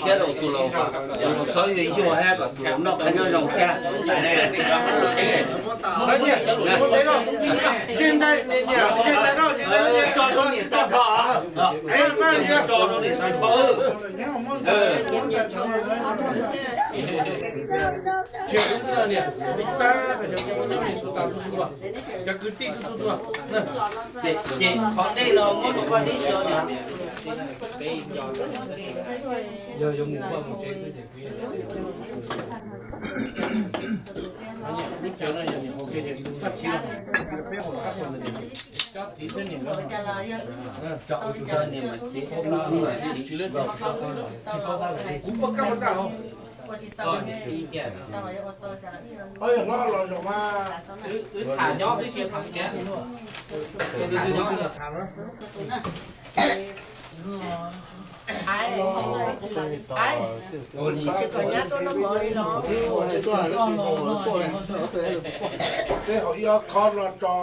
Thiab rau tus laus, tus laus txhob yuag yuag thiab kom tus laus noj qab nyob zoo thiab. Tso rau niam tag nrho, tso rau niam tag nrho. Cov kwv tij, ces qhov tej no muab rau koj tib si na. Lub tsev no yog niam hauv kiag ces koj txiv, peb hauv qab xos ntawd, cov txiv thiab niam no, kuv poj kab poj tag os. Wb tham nyob xwb tsis tham kiag. Peb hauv ib ob khob no tso,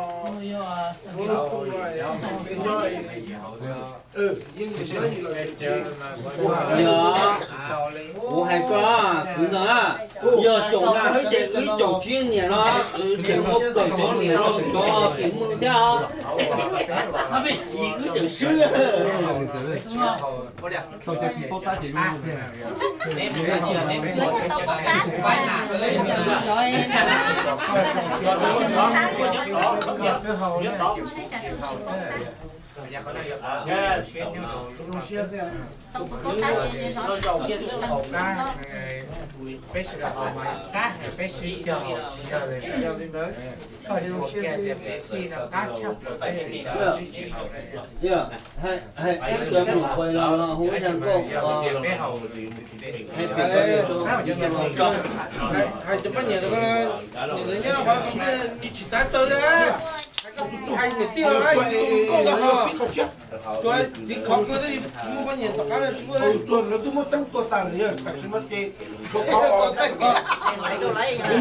peb nyob. Yog, kuv hais koj, kwv no, yog caum na wb ces wb caum tsib niam no, tseem muab kawm cov niam no cov txiv mwj thiab os. Yim wb tseem swb. Peb sawv daws haus mas qab, peb sib cog tsis yog li ntawd. Koj tsuas kiag tias peb xij no qab tshaj plaws peb li cov twb tsis haus na. Hais cov mus qhuas los hu zaj nkauj, peb haus. Hais cov poj niam, niam ntawd nyob qhov ni tsis txav taw li. Hais koj tsuas tsuas hais niam tij los, nkauj ntag ho. Tsuas tiv khov kawg, muaj poj niam tom qab tsis muaj. Tsuas lawv twb muab teeb tua tas lawm, tam sim no ces kuv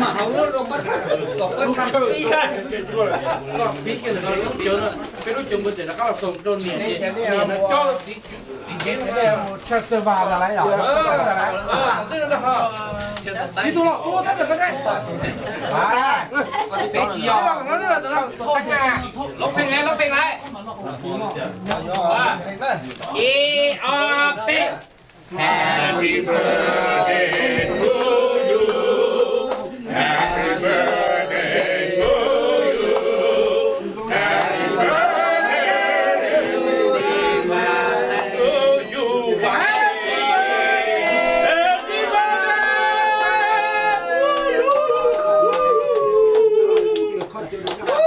mam haus lub rau pab thab, kom pab thab pib. Koj pib kiag ntawm no lub cawv no, peb lub cawv npua tes rov qab los xaus rau niam, niam no cob txiv, txiv tsev. Tshaj txawj vas lawm. Ib tug los tua tab ntawm koj seb. Peb tsis yog. Lub pheej lawm, lub pheej lawm. Ib, ob, peb. Happy birthday to you. Happy birthday to you. Happy birthday to you. Happy birthday to you.